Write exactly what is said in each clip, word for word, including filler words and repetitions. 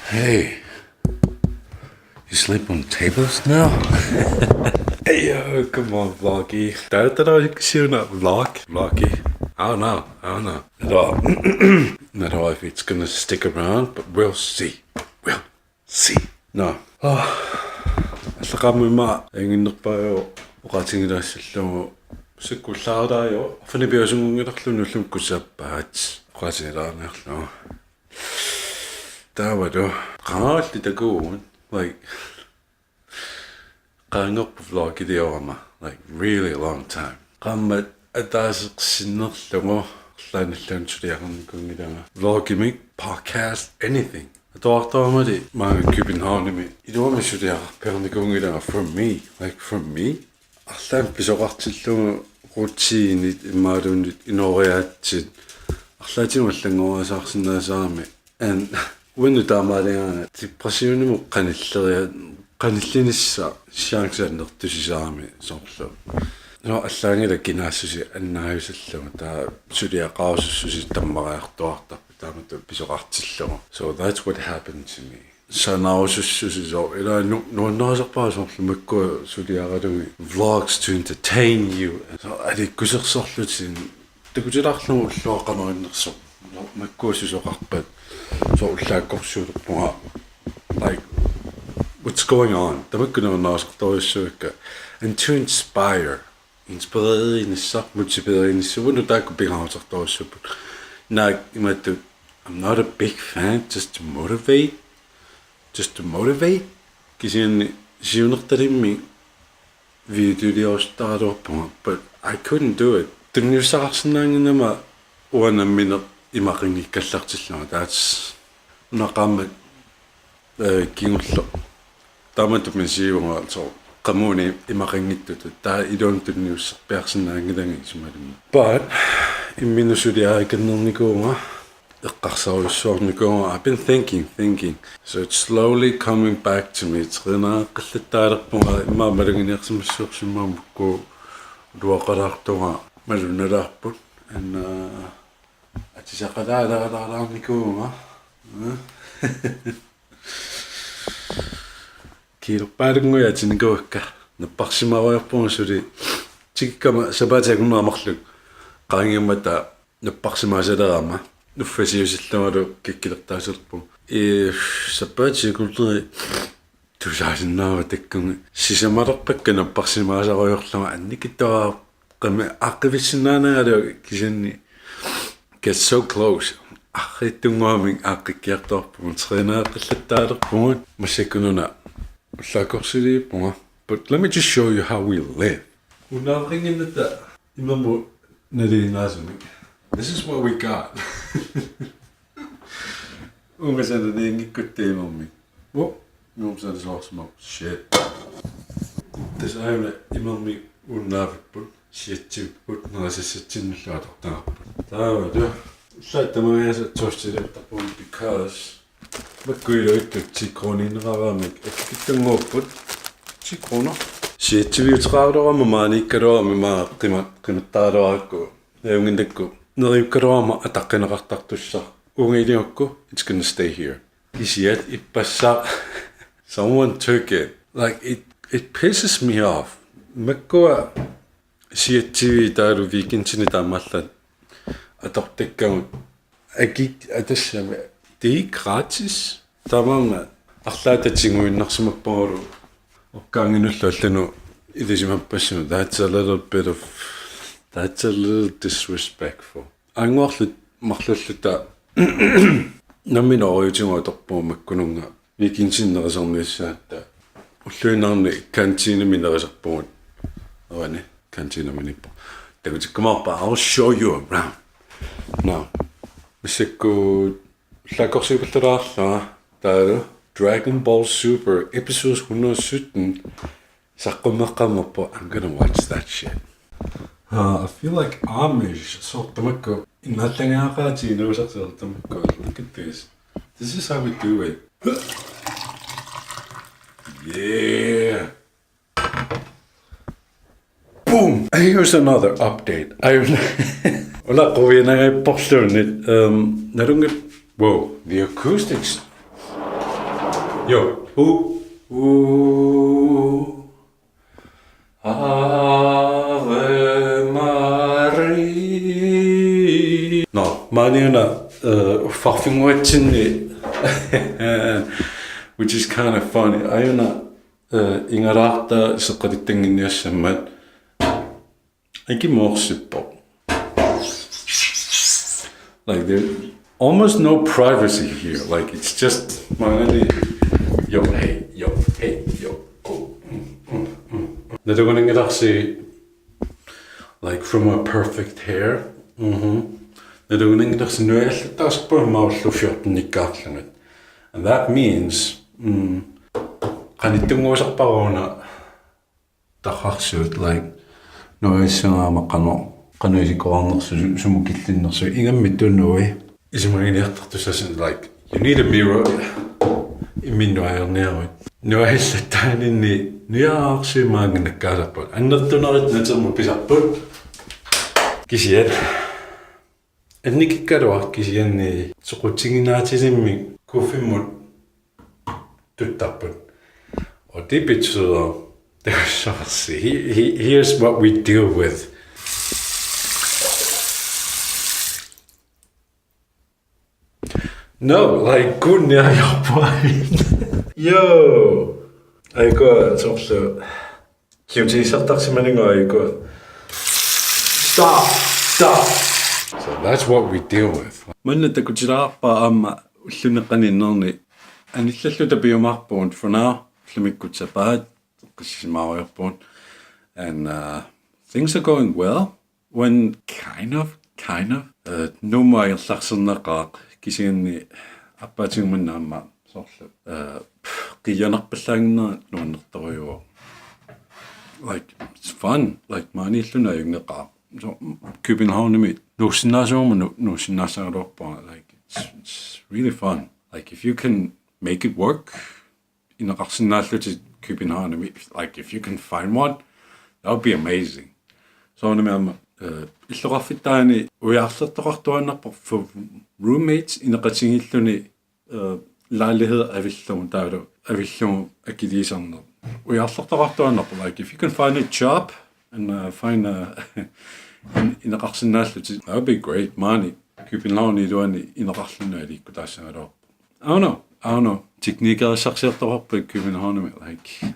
Hey, you sleep on tables now? Hey, yo, come on, vloggy. That, that I see you not vlog, vloggy. I don't know, I don't know. At all. Not all if it's gonna stick around, but we'll see. We'll see. No. Oh. Allaqarmimma anginnerpaajo oqaatigilaassallugu sakkullaaraajo. Afani piasungungilarlu nullum kusappaat. Oqaatigilaarniarlugu. Taavalu qaangerluta takuugut, like, qaangerpoq vlogiliorama, like, really long time. Qaammat ataaseq sinnerlugu arlaannilluunniit suliaqarnikuunngilanga. Vlogimik, podcast, anything. Atuartaramali maanga Københavnimi iluamik suliaqarpiarnikuunngilanga, from me, like, from me. Arlaannik pisoqartillugu rutinit imaluunniit inooriaatsit arlaatigut allanngoriasaarsinnaasarami. And uannut taamaaligaanga depressionimut qanilleria-, qanillinissaq chance annertusisarami soorlu. No allaanngilaq kinaassuseq annaajusallugu, taava suliaqarusussuseq tammariartuaartarpoq taamatut pisoqartillugu. So that's what happened to me. Sanaarusussuseq soorlu ilaa nu-, nuannarisarpara soorlu makkua suliaralugit vlogs to entertain you. So aliikkusersorlutit takutilaarlugu ulloq qanoq innersoq. Makkua susoqarpat. Soorlu ullaakkorsiulerpunga. Like, what's going on? Tamakku nuannarisartorujussuakka. And to inspire. Inspirerinissaq, motiverinissaq, uannut taakku pingaaruteqartorujussuupput. Naak imatut, I'm not a big fan, just to motivate. Just to motivate. Kisianni siunertalimmik videoliorusutaraluarpunga, but I couldn't do it. Tunniussaqarsinnaannginnama uanga nammineq imaqanngikkallartillunga. That's una qaammat, eh, kingulleq. Taamatut misiivunga, so, qamuuna imaqanngitsutut. Taava iluamik tunniussarpiarsinnaanngilanga isumalimma. But imminut suliarikannernikuuvunga, eqqarsarujussuarnikuuvunga, I've been thinking, thinking. So it's slowly coming back to me. Træneriaqqallattaalerpunga, immaqa maluginiarsimassuarsimammakku uluaqalaartunga malunnalaarput. And, uh, atisaqalaalaalaarnikuuvunga. Mm. Kiilerpaalunnguit atinikuuakka. Napparsimaarujoorpunga suli. Tikikkama sapaatip akunnerata marluk qaangiummata napparsimaasalerama. Nuffasiusillungalu kikkilertaaserpunga. Ee, sapaatip akunneri tusaasinnaavakkit takkunnga. Sisamalerpakka napparsimaasarujoorlunga annikitsuararput. Qami aaqqivissinnaanangalu kisianni get so close. Arriitsunnguamik aaqqikkiartuarpugut, træneriaqqallattaalerpugut, massakkununa ullaakkorsiliippunga. But let me just show you how we live. Unaaqinginnatta imermut nalinginnaasumik. This is what we got. Uunga sananianngikkutta imermik. Oh, nuum sanasoorsimap. Shit. Tassa aajuna imermik uunnavipput, siatsivipput, nerisassatsinnilu atortagarput. Taava tu. Ullaaq tamaasa toastiliattarpugut because makku iluittut ti krooniinneraramik akikitsunnguupput. Ti kroner. Siatsiviuteqaraluarama maaniikkaluarama maa qima-, qimattaraluarakku. Najunnginnakku. Neriukkaluarama ataqqineqartartussaq. Uunga iliorukku, it's gonna stay here. Kisiat ippassaq. Someone took it. Like, it, it pisses me off. Makkua siatsiviit taavalu weekendini taamaallaat atortakkagut. Akik-, atassami. Det er ikke gratis. Taamaammat arlaata tiguinnarsimapparput. Orkaanginullu allanut ilisimappassuit. That's a little bit of, that's a little disrespectful. Aannguarlu marluulluta nammineq ooriutigut atorpugut makkununnga weekendini nerisarniassagatta. Ulluinnarni kantiinimi nerisarpugut. Avani kantiinimi nippo. Takutikkumaarpa, I'll show you around. Nå. Massakkut ullaakkorsiupallalaarlunga taavalu Dragon Ball Super episode hundrede sytten. Saqqummeqqammerpoq, I'm gonna watch that shit. Uh, I feel like Amish, soorlu tamakku innaallagiaqaatit inuusarsiortut tamakku. Look at this. This is how we do it. Yeah. Boom. Here's another update. I una quinangaipporluunniit, um, nalunngilaq. Whoa, the acoustics. Jo. Hu. Hu. Ave Maria. Nå, maaniuna, øh, farfinguatsinni, which is kind of funny. Aajuna, øh, ingalaarta seqqalittannginniassammat. Ikimorsippoq. Like, there's almost no privacy here. Like, it's just maanani, jo, hey, jo, hey, jo, go. Nalugunanngilarsi, like, from a perfect hair. Mhm. Nalugunanngilarsi nuiallattaasarpunga maullu fjortenikkaarlugit. And that means, mm, qanittunnguusarpara una tarrarsuut, like, nuiassagaama qanoq, qanoq isikkoqarnersoq, su-, sumut killinnersoq, ingammik tunui. Isumaginiartartussaasoq, like, you need a mirror. Imminut ajorniaruit. Nuiallattaaninni nuiaarsimaanngikkaasarput. Annertunerit natermut pisarput. Kisiat. Annikikkaluaq kisianni soqutiginaatsilimmik kuffimmut tuttarput. Og det betyder, det er så at sige, he, he, here's what we deal with. No, like, kun jeg Jo. Aiko, soqlu. Kiutigisartarsimanngua aiko. Stop! Stop! So that's what we deal with. Manna takutilaarpara aamma ullunik qaninnernit anillalluta piumaarpugut for now. Ullumikkut sapaat, qissisimaarujoorpugut. And, uh, things are going well. When kind of, kind of. Uh, Nuummut angerlarserneqaaq kisianni aappaatigumut aamma soorlu. Uh, qiianarpallaanngilanga nuannertorujuuvoq. Like, it's fun. Like, maaniilluni ajunngeqaaq. So, Københavnimi nuussinnaasuuguma nu-, nuussinnaassagaluarpunga. Like, it's, it's really fun. Like, if you can make it work, ineqarsinnaallutit Københavnimi, if, like, if you can find one, that would be amazing. Soorunami aamma, øh, illoqarfittaani ujarlertoqartuaannarpoq for roommates ineqatigiilluni, øh, lejlighed avillugu taavalu avillugu akiliisarneq. Ujarlertoqartuaannarpoq, like, if you can find a job and, uh, find a, in-, ineqarsinnaallutit, that would be great. Maani Københavnip iluani ineqarluni aliikkutaassagaluarpoq. I don't know. I don't know. Teknikerissarsiortoqarpoq Københavnimi, like,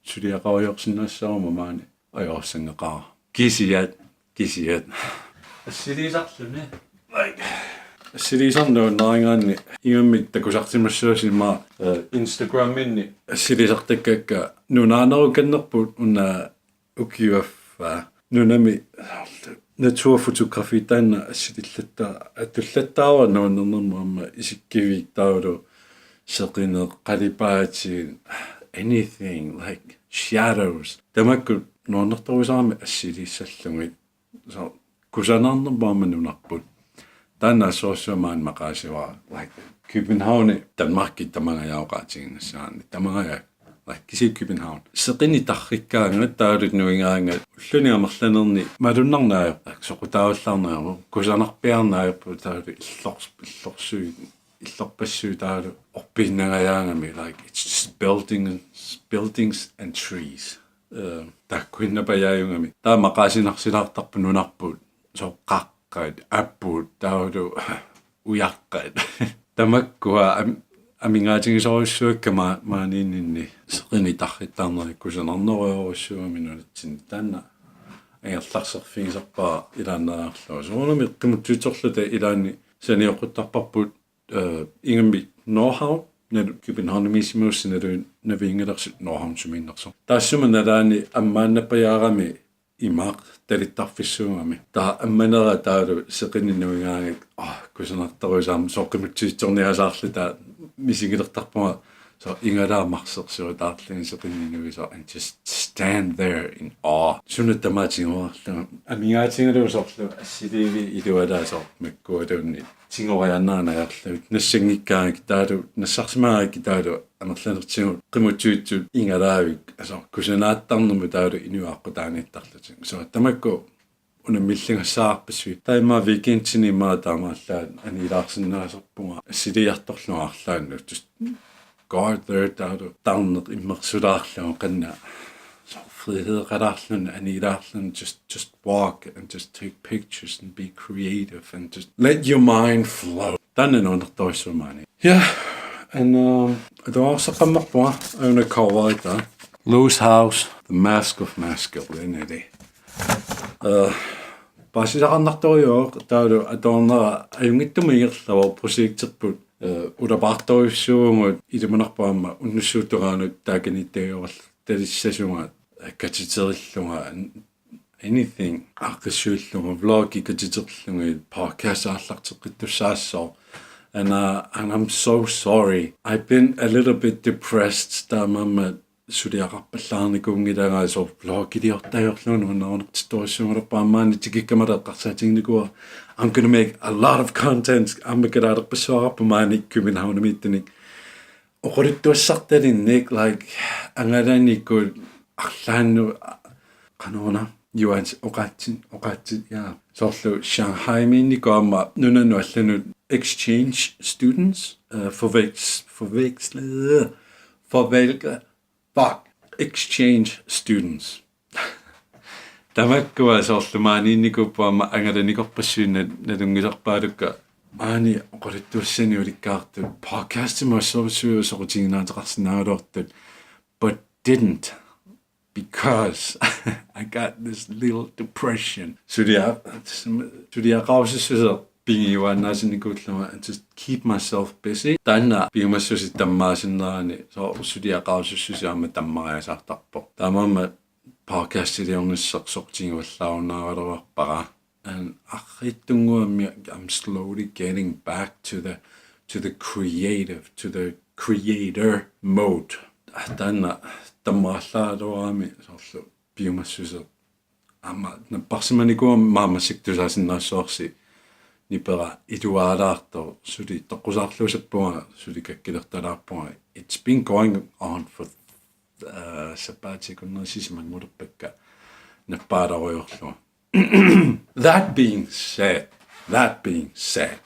suliaqarujoorsinnaassavarma maani. Ajorsanngeqaara. Kisiat, kisiat. Assiliisarluni. Like, assiliisarneq nuannarigaanni ingammik takusarsimassuusi immaqa, øh, Instagraminni assiliisartakkakka nunaanerukannerput una ukiup affaa. Nunami naturfotografi taanna assilillatta-, atullattaarpara nuannernermut aamma isikkiviit taavalu seqineq, qalipaatit, anything, like, shadows. Tamakku nuannertorujussuarmik assiliissallugit. So, kusanarnermut aamma nunarput. Taanna assorsuaq maani maqaasivara. Like, Københavni Danmarkip tamangajaavoq oqaatiginnassaanni. Tamangajaavoq. Like, kisianni København. Seqineq tarrikkaangat taavalu nuigaangat ulluni amerlanerni malunnarneq ajorpoq. Like, soqutaavallaarneq ajorpoq. Kusanarpiarneq ajorpoq taavalu illors-, illorsuit, illorpassuit taavalu orpiinnangajaagami. Like, it's just buildings, buildings and trees. Øh, taakkuinnapajaajugami. Taava maqaasinarsilaartarpoq nunarput. Soorlu qaqqat, aput, taavalu ujaqqat. Tamakkua am-, amigaatigisorujussuakka ma-, maaniinninni seqineq tarrittaarneq kusanarnerujorujussuugami nunatsinni. Taanna angerlarserfigisarpara ilaannariarlugu. Soorunami qimuttuutsorluta ilaanni sanioqquttarparput, øh, ingammik Nordhavn, nalu-, Københavnimiissimagussiuk nalunavianngilarsi Nordhavn sumiinnersoq. Taassuma nalaani ammaannapajaarami imaq talittarfissuugami. Taava ammanera taavalu seqineq nuigaangat, ah, kusanartorujussuarmik soorlu qimuttuutsorniasaarluta misigilertarpunga soorlu igalaat marsersuutaarlugit seqineq nuisoq and just stand there in awe. Suna tamaat tiguarlunga. Amigaatigalugu soorlu assiliiviit ilualaat soorlu makkualuunniit. Tigoriaannarnajarlugit nassanngikkaangakkit taavalu, nassarsimaangakkit taavalu amerlanertigut qimuttuutsut igalaavik, altså, kusanaattarnermut taavalu inuit aqqutaaniittarlutik. So tamakku unammilligassaarpassuit. Taava immaqa weekendini immaqa taamaallaat anilaarsinnaasarpunga assiliiartorlunga arlaannut. Just go out there, taavalu tarneq immersulaarlugu, qanoq, soorlu frihedeqalaarluni, anilaarluni, just, just walk and just take pictures and be creative and just let your mind flow. Taanna nuannertorujussuuvoq maani. Ja, and, um, atuarsaqqammerpunga, una coverita. Loose House, The Mask of Masculinity. Uh, paasisaqarnartorujuuvoq, taavalu atuarnera ajunngitsumik ingerlavoq, projekterput, uh, ulapaartorujussuuvugut, ilimanarpoq aamma unnussuup tungaanut taakaniittariaqarluta, talissasunga, uh, katiterillunga, anything, aaqqissuillunga, vlogi katiterlugit, podcast aallarteqqittussaassooq. And, uh, and I'm so sorry. I've been a little bit depressed, taamaammat suliaqarpallaarnikuunngilanga, soorlu vlogiliortarlugu nuannerunartittorujussuugaluarpoq, aamma maani tikikkama eqqarsaatiginikuuara, I'm gonna make a lot of content, aamma kalaalerpassuaqarpoq maani Københavnimiittunik. Oqaluttuassartalinnik, like, angalanikut arlaannut, qanoruna, yuans oqaatsit, oqaatsit, ja. Soorlu Shanghaimiinnikut aamma nunanut allanut exchange students, uh, forveks-, forveksle-, forvelke-, fuck, exchange students. Tamakkua soorlu maaniinnikuupput aamma angalanikorpassuit nalunngisarpaalukka. Aani oqaluttuassanik ulikkaartut podcastimut assorsuaq soqutiginaateqarsinnaagaluartut, but didn't, because I got this little depression. Sulia-, suliaqarusussuseq pigiuaannaasinikuullunga, and just keep myself busy. Taanna piumassuseq tammaasinnerani, soorlu suliaqarusussuseq aamma tammariasaartarpoq. Taamaammat podcastiliornissaq soqutigivallaarunnaaraluarpara. And arriitsunnguamik, I'm slowly getting back to the, to the creative, to the creator mode. Taanna tammaallaaraluarami soorlu piumassuseq. Aamma napparsimanikuugama massakkut tusaasinnaassuarsi nipera iluaalaartoq, suli toqqusaarluusappunga, suli kakkilertalaarpunga. It's been going on for, uh, sapaatip akunneri sisamanngulerpakka nappaalarujoorlunga. That being said, that being said,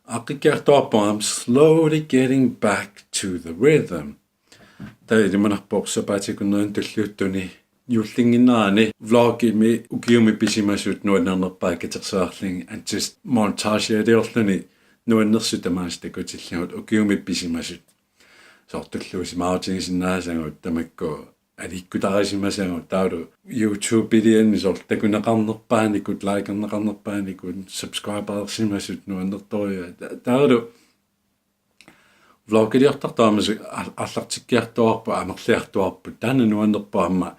aaqqikkiartuaarpunga, I'm slowly getting back to the rhythm. Taava ilimanarpoq sapaatip akunneri tulliuttuni juullinnginnerani vlogimi ukiumi pisimasut nuannernerpaat katersuarlin, and just montagealiorluni nuannersut tamaasa takutillugu ukiumi pisimasut. Soorlu tulluusimaarutigisinnaasavut tamakku, aliikkutaarisimasavut, taavalu YouTubeilianni soorlu takuneqarnerpaanikut, likerneqarnerpaanikut, subscribersimasut nuannertorujuit. Ta-, taavalu vlogiliortartut aamma su-, a-, aallartikkiartuaarput, amerliartuaarput, taanna nuannerpoq aamma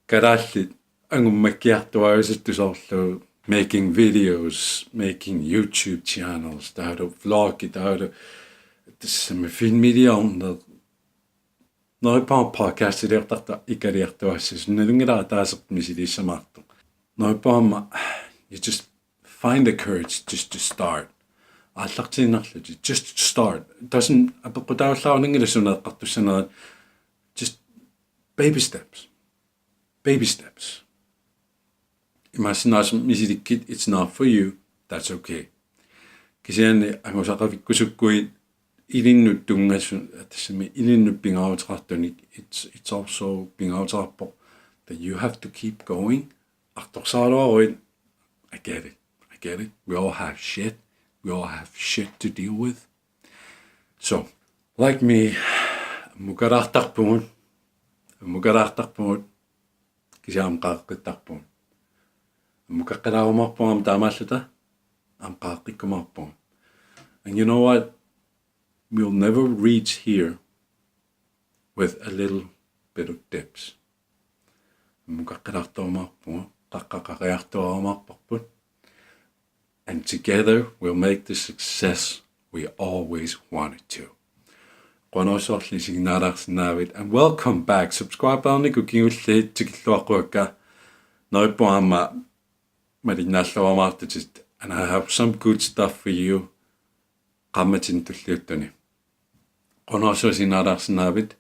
kalaallit angummakkiartuaajusuttut soorlu making videos, making YouTube channels, taavalu vlogit, taavalu tassami filmiliorneq. Neriuppunga podcastiliortartut ikiliartuassasut, nalunngilara ataaseq misiliissamaartoq. Neriuppunga aamma, you just find the courage just to start. Aallartiinnarlutit, just start. Doesn't, apeqqutaarullaarunanngilaq suna eqqartussanerat, just baby steps. Baby steps. Imaassinnaavoq misilikkit, it's not for you, that's okay. Kisianni angusaqavikkusukkuit ilinnut tunngasu-, tassami ilinnut pingaaruteqartunik, it's, it's also pingaaruteqarpoq that you have to keep going. Artorsaraluaruit, I get it, I get it. We all have shit, we all have shit to deal with. So, like me, ammukalaartarpugut, ammukalaartarpugut, kisianni aamma qaaqqittarpugut. Ammukaqqilaarumaarpugut aamma taamaalluta, aamma qaaqqikkumaarpugut. And you know what? We'll never reach here with a little bit of dips. Ammukaqqilaartarumaarpugut, qaqqaqariartuarumaarparput. And together we'll make the success we always wanted to. Qujanarsuarli isiginnaalaarsinnaagavit, and welcome back. Subscribernikkut kingulliit tikilluaqquakka. Neriuppunga aamma malinnaalluarumaartutit, and I have some good stuff for you qaammatini tulliuttuni. Qujanarsuaq isiginnaalaarsinnaagavit,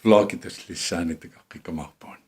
vlogit tullissaani takoqqikkumaarpugut.